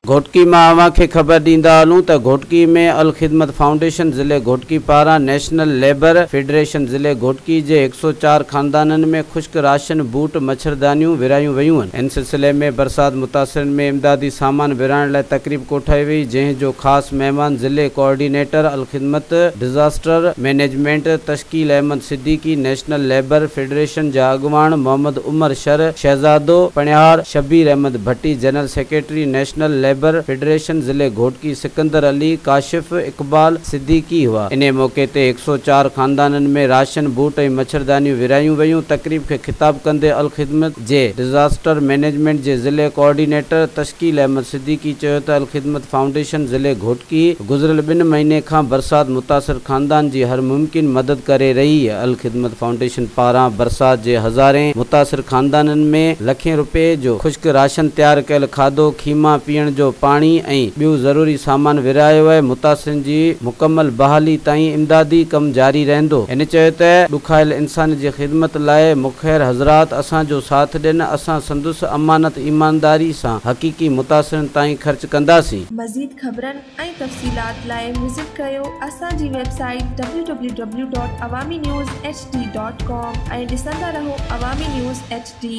گهوٽڪي مان اوهان کي خبر ڏيندا هلون ته گهوٽڪي ۾ الخدمت فائونڊيشن ضلعي گهوٽڪي پاران نيشنل ليبر فيڊريشن ضلعي گهوٽڪي جي 104 خاندانن ۾ خشڪ راشن، بوٽ، مڇردانيون ورهايون ويون. ان سلسلي ۾ برسات متاثرن ۾ امدادي سامان ورهائڻ لاء تقريب ڪوٺائي وئي، جنهن جو خاص مهمان ضلعي coordinator Al Khidmat disaster management Tashkeel Ahmed Siddiqui, national labour federation جا اڳواڻ Muhammad Umar Shar, Shahzado Panhiyar, Shabbir Ahmed Bhatti, general secretary national labour federation ضلعي گهوٽڪي سڪندر علي، ڪاشف اقبال صديقي هئا. انهي موقعي تي 104 خاندانن ۾ راشن، بوٽ ۽ مڇردانيون ورهايون ويون. تقريب کي خطاب ڪندي الخدمت جي ڊزاسٽر مئنيجمينٽ جي ضلعي ڪوآرڊينيٽر تشڪيل احمد صديقي چيو ته الخدمت فائونڊيشن ضلعي گهوٽڪي گذريل ٻن مهيني کان برسات متاثر خاندان جي هر ممڪن مدد ڪري رهي. الخدمت فائونڊيشن پاران برسات جي هزارين متاثر خاندانن ۾ لکين روپين جو خشڪ راشن تيار ڪيل کاڌو، خيما، پيئڻ جو پاڻي ۽ ٻيو ضروري سامان ورهايو آهي، متاثرين جي مڪمل بحالي تائين امدادي ڪم جاري رهندو. هن چيو ته ڏکايل انسان جي خدمت لاء مخير حضرات اسان جو ساٿ ڏين، اسان سندس امانت ايمانداري سان حقيقي متاثرين تائين خرچ ڪنداسين. مزيد خبرن ۽ تفصيلات لاء وزٽ ڪريو اسان جي web site W W W dot Awami news H D dot com ۽ ڏسندا رهو عوامي نيوز ايڇ ڊي.